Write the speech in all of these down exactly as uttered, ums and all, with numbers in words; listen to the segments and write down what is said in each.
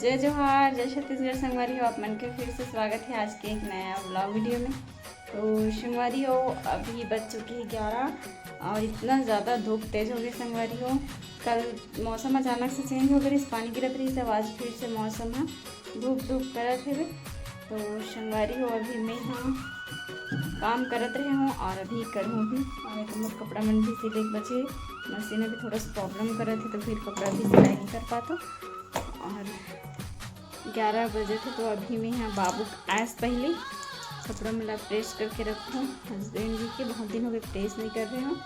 जय जोहार, जय छत्तीसगढ़ संगवारी हो, आप मन के फिर से स्वागत है आज के एक नया vlog video में। तो संगवारी हो, अभी बज चुकी है ग्यारह और इतना ज़्यादा धूप तेज हो गई संगवारी हो। कल मौसम अचानक से change हो गई, पानी गिरत रही, तब आज फिर से मौसम ह धूप धूप करत हवे। तो संगवारी हो, अभी मैं हाँ काम करत रहे हूँ और अभी करहूँ भी। और एक मोर कपड़ा मन भी सिले के बचे, मशीन अभी थोड़ा सा problem करत है, तो फिर कपड़ा भी सिलाई नहीं कर पातो। और ग्यारह बजे थे, तो अभी मैं यहाँ बाबू आयस पहले कपड़ा मन ला press करके रखूँ। Husband जी के बहुत दिन हो गए press नहीं कर रहे हूँ,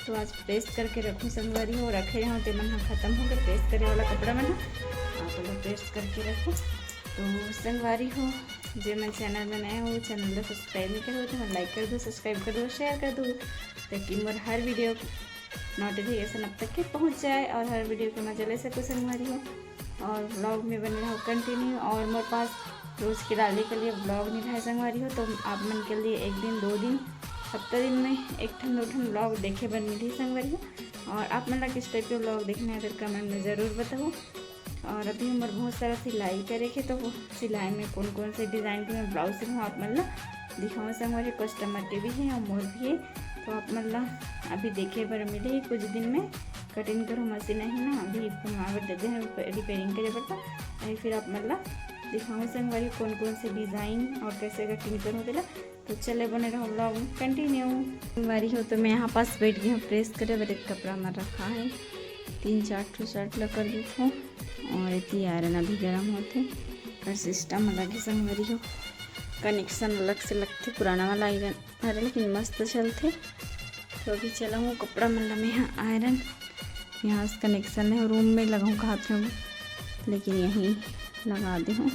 तो आज press करके रखूँ संगवारी हो। रखे रहो ते मन ह खत्म हो गए press करे वाला कपड़ा मन ह, आप लोग press करके रखो। तो संगवारी हो, जे मन channel में नए हो, channel ला subscribe नहीं करे हो तो मन like कर दो, subscribe कर दो, share कर दो, ताकि मोर हर video notification आप तक के पहुँच जाए और हर video के मजा ले सको संगवारी हो। और vlog में बने रहो continue। और मोर पास रोज के डाले के लिए vlog नहीं रहे संगवारी हो, तो आप मन के लिए एक दिन, दो दिन, हफ्ता दिन में एक ठन दो ठन vlog देखे बर मिलही संगवारी हो। और आप मन ला किस type के vlog देखना है, अगर comment में ज़रूर बताओ। और अभी हमर बहुत सारा सिलाई करे के, तो वो सिलाई में कौन कौन से design के मैं blouse सिलहूँ, आप मन ला दिखाऊँ संगवारी। Customer के भी है और मोर भी है, तो आप मन ला अभी देखे बर मिलही कुछ दिन में। Cutting करो मशीन है ना, अभी बनवावे दे दे हैं, repairing करे बर, तो अभी फिर आप मन ला दिखाऊँ संगवारी कौन कौन से design और कैसे cutting करो तेला। तो चले बने रहो vlog में continue। संगवारी हो, तो मैं यहाँ पास बैठ गई हूँ press करे बर, एक कपड़ा में रखा है, तीन चार ठो shirt ला कर देत हूँ। और इतनी iron अभी गर्म होते और system अलग है संगवारी हो, connection अलग से लगते, पुराना वाला iron अरे लेकिन मस्त चलथे। तो अभी चलाऊँ कपड़ा मन ला मैं यहाँ iron, यहाँ से connection है, room में लगाऊँ हाथ में, लेकिन यहीं लगा दे हूँ।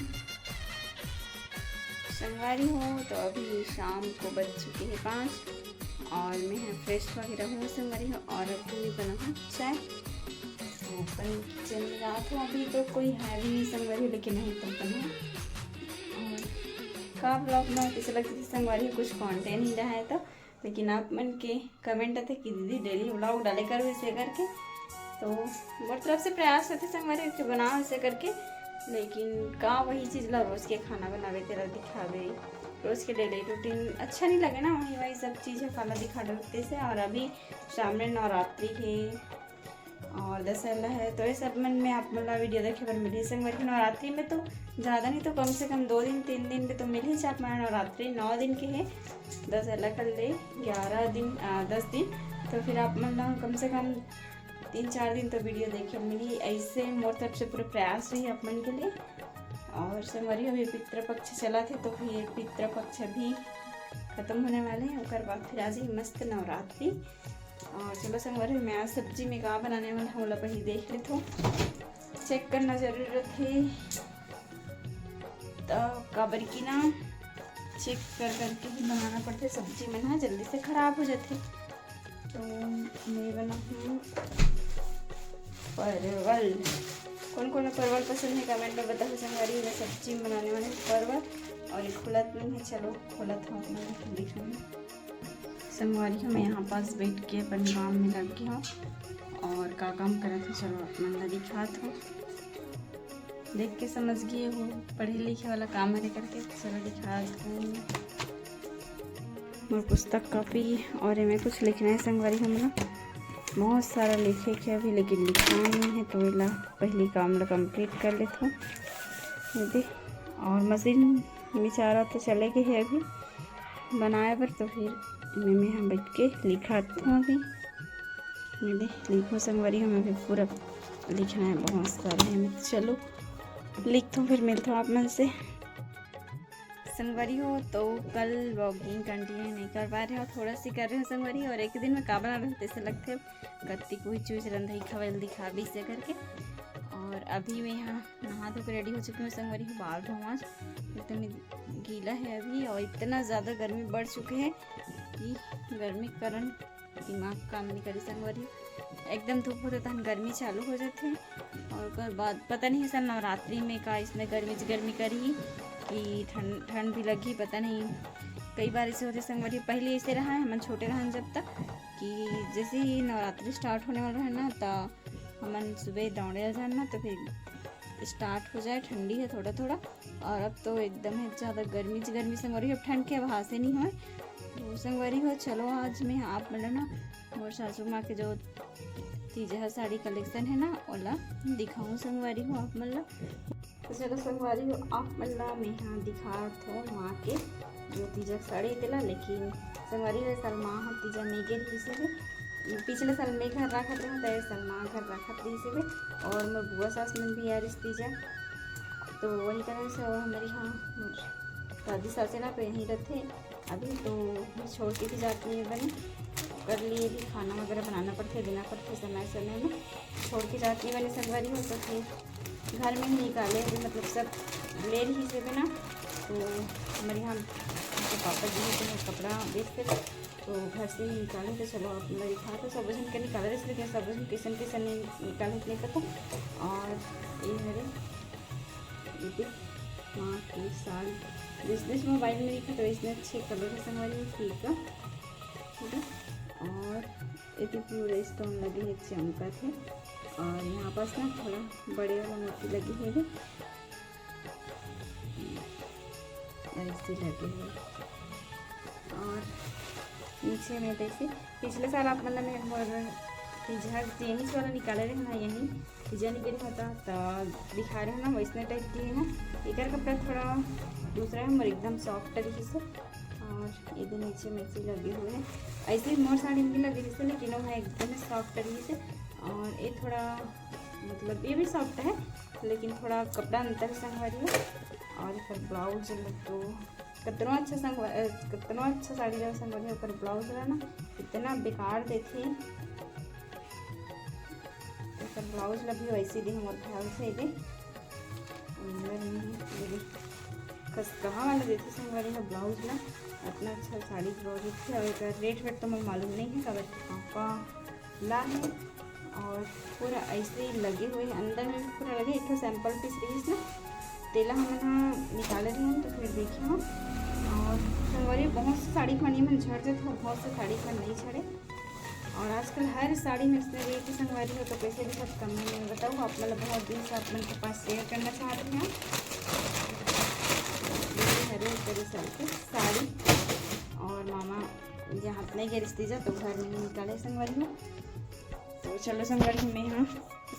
संगवारी हो, तो अभी शाम को बज चुके हैं पाँच और मैं यहाँ fresh वगैरह हूँ संगवारी हो। और अभी मैं बनाऊँ चाय, तो अपन kitchen में जात हूँ। अभी तो कोई है भी नहीं संगवारी हो, लेकिन नहीं तो अपन है। और का vlog में कैसे लगती थी संगवारी हो, कुछ content नहीं रहा है तो, लेकिन आप मन के comment आथे कि दीदी daily vlog डाले करो ऐसे करके, तो मोर तरफ से प्रयास होथे संगवारी हो कि बनाओ ऐसे करके। लेकिन का वही चीज़ ला रोज के खाना बनावे, तेला दिखावे, रोज के daily routine अच्छा नहीं लगे ना, वही वही सब चीज़ है, खाना दिखा डरते से। और अभी सामने नवरात्रि है और दशहरा है, तो ये सब मन में आप मन ला video देखे बर मिलही संगवारी हो। नवरात्रि में तो ज़्यादा नहीं तो कम से कम दो दिन तीन दिन के तो मिलही आप मन ला, नवरात्रि नौ दिन के है, दशहरा कल ले ग्यारह दिन, आ, दस दिन, तो फिर आप मन ला कम से कम तीन चार दिन तो video देखे मिलही। ऐसे मोर तरफ से पूरे प्रयास रही आप मन के लिए। और संगवारी अभी पितृपक्ष चला थे, तो फिर पितृपक्ष भी खत्म होने वाले हैं, ओकर बाद फिर आ जाही मस्त नवरात्रि। और चलो संगवारी, मैं आज सब्जी में का बनाने वाला हूँ, ओला पहले देख लेथो, check करना जरूरी रथे। तो काबर की ना check कर करके ही बनाना पड़थे, सब्जी मन ह जल्दी से खराब हो जाथे। तो मैं बनाहूँ परवल। कौन कौन ला परवल पसंद है comment में बताओ संगवारी। मैं सब्जी बनाने वाले हूँ परवल और एक खुलत नहीं है, चलो खुलत हो अपना दिखाऊँ। संगवारी हो, मैं यहाँ पास बैठ के अपन काम में लग गई हूँ और का काम करत हूँ, चलो आप मन ला दिखात हूँ। देख के समझ गए हो, पढ़े लिखे वाला काम हरे करके, तो चलो दिखात हूँ। मोर पुस्तक copy और एमे कुछ लिखना है संगवारी हो, हमला बहुत सारा लिखे के अभी, लेकिन लिखना नहीं है, तो एला पहली काम ला complete कर लेथो। ये दे, और मशीन बेचारा तो चले गए है अभी बनाए बर, तो फिर एमे मैं हम बैठ के लिखात हूँ अभी। ये दे, लिखो संगवारी हो, मैं भी पूरा लिखना है, बहुत सारे हैं। चलो लिखथो, फिर मिलथो आप मन से। संगवारी हो, तो कल vlogging continue नहीं कर पा रहे हो, थोड़ा सी कर रहे हो संगवारी, और एक दिन में का बना रहे हो, तैसे लगथे कत्ती कोई चूज रंधई खवल दिखाबे से करके। और अभी मैं यहाँ नहा धो के ready हो चुकी हूँ संगवारी हो, बाल धोवास एकदम गीला है अभी, और इतना ज़्यादा गर्मी बढ़ चुके है कि गर्मी के कारण दिमाग काम नहीं करी संगवारी। एकदम धूप होते तहन गर्मी चालू हो जाथे, और ओकर बाद पता नहीं है सर नवरात्रि में का इसने गर्मी गर्मी करी कि ठंड ठंड भी लगी, पता नहीं। कई बार ऐसे होते संगवारी, पहले ऐसे रहा है, हमन छोटे रहन जब तक कि जैसे ही नवरात्रि start होने वाला है ना, तो हमन सुबह दौड़े जान ना, तो फिर स्टार्ट हो जाए, ठंडी है थोड़ा थोड़ा। और अब तो एकदम है ज़्यादा गर्मी च गर्मी संगवारी हो, अब ठंड के आभासे नहीं होय। तो संगवारी हो, चलो आज मैं आप मन ला ना मोर सासू माँ के जो तीजहा साड़ी कलेक्शन है ना, ओला दिखाऊँ संगवारी हो आप मन ला। तो चलो संगवारी हो, आप मन ला मैं यहाँ दिखात हो माँ के जो तीजहा साड़ी तेला। लेकिन संगवारी हो, ए साल माँ ह तीजहा नइ गे रहिस हे, पिछले साल मैं घर राखत रहूँ, त ए साल माँ घर राखत रहिस हे। और मोर बुआ सास मन भी आए रहिस तीजहा, तो वही कारण से वो हमर यहाँ मोर दादी सास हे ना, तो यहीं रहिथे। अभी तो छोड़ के भी जात नइ हे बने, ओकर लिए भी खाना वगैरह बनाना पड़थे, देना पड़थे समय समय में। छोड़ के जात नइ हे बने संगवारी हो, तो फिर घर में ही निकाले, अभी मतलब सब ले रहिस हे ना, तो हमर यहाँ के पापा जी के कपड़ा बेचथे, तो घर से ही निकाले। तो चलो आप मन ला दिखात हो, सब झन के निकाले रहिस, लेकिन सब झन कइसन कइसन नइ निकाले नइ पता। और ये हरे, ये देख, माँ के साड़ी, जइसने मोबाइल में दिखत हे वइसने अच्छे कलर हे संगवारी हो, ठीक है, ठीक है। और एती पूरा स्टोन लगे हे, चमकत हे। और यहाँ पास ना थोड़ा बड़े वाला मोती लगे हे, ऐसे लगे हे। और नीचे में जैसे पिछले साल आप मन ला मैं मोर तीजहा जेंट्स वाला निकाले रहे ना, यही तीजहा निकले होता, तो दिखा रहे ना, वैसने टाइप के है ना। एकर कपड़ा थोड़ा दूसरा है, मोर एकदम सॉफ्ट तरीके से। और ये भी नीचे में से लगे हुए हैं, ऐसे ही मोर साड़ी में भी लगे जैसे, लेकिन वो है एकदम सॉफ्ट तरीके से। और ये थोड़ा, मतलब, ये भी सॉफ्ट है, लेकिन थोड़ा कपड़ा अंतर संगवारी हो। और एकर ब्लाउज में तो कतनो अच्छा संगवा-, अ, कतनो अच्छा साड़ी रहे संगवारी हो, ओकर ब्लाउज ला ना इतना बेकार देथे। एकर ब्लाउज ला भी वैसे दे मोर ख्याल से दे। अंदर में ये दे, खसकहा वाला देथे संगवारी हो ब्लाउज ला। इतना अच्छा साड़ी ब्लाउज देथे। और एकर रेट वेट तो मोर मालूम नहीं है, काबर कि पापा ला है। और पूरा ऐसे ही लगे हुए हैं, अंदर में भी पूरा लगे। एक ठो सैंपल पीस रहिस ना, तेला हमन ह निकाले रहे हैं, तो फिर देखे हम। और संगवारी, बहुत से साड़ी मन ये मन झड़ जाथे, बहुत से साड़ी मन नहीं झड़े। और आजकल हर साड़ी में इसने रेट ही संगवारी हो, तो कैसे दिखत कमेंट में बताओ। आप मतलब बहुत दिन से आप मन के पास शेयर करना चाहते हैं। ये हरे ऊपर साड़ी के साड़ी, और मामा यहाँ नहीं गे रहिस तीजहा, तो घर में ही निकाले संगवारी हो। तो चलो संगवारी, मैं यहाँ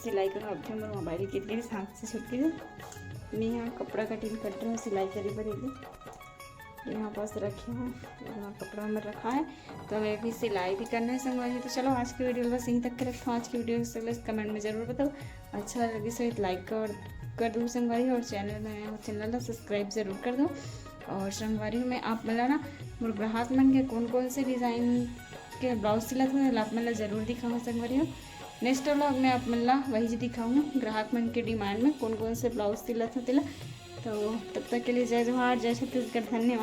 सिलाई करूँ। अब मोर मोबाइल गिर गे, हाथ से छूट गे। मैं यहाँ कपड़ा कटिंग कर रही हूँ सिलाई करे बर। ये यहाँ पास रखे हूँ, यहाँ कपड़ा में रखा है, तो हमें अभी सिलाई भी करना है संगवारी। तो चलो आज की वीडियो बस यहीं तक के रखता हूँ। आज की वीडियो कैसे लगिस कमेंट में जरूर बताओ। अच्छा लगिस तो लाइक कर, कर दो संगवारी, और चैनल में नया हो, चैनल ला सब्सक्राइब जरूर कर दो। और संगवारी, मैं आप मन ला ना मोर ग्राहक मन के कौन कौन से डिज़ाइन के ब्लाउज सिलत हूँ, आप मन ला जरूर दिखाऊँ संगवारी हो। नेक्स्ट व्लॉग में आप मन ला वही दिखाऊँ, ग्राहक मन के डिमांड में कौन कौन से ब्लाउज सिलत हूँ तेला। तो तब तक के लिए जय जोहार, जय छत्तीसगढ़, धन्यवाद।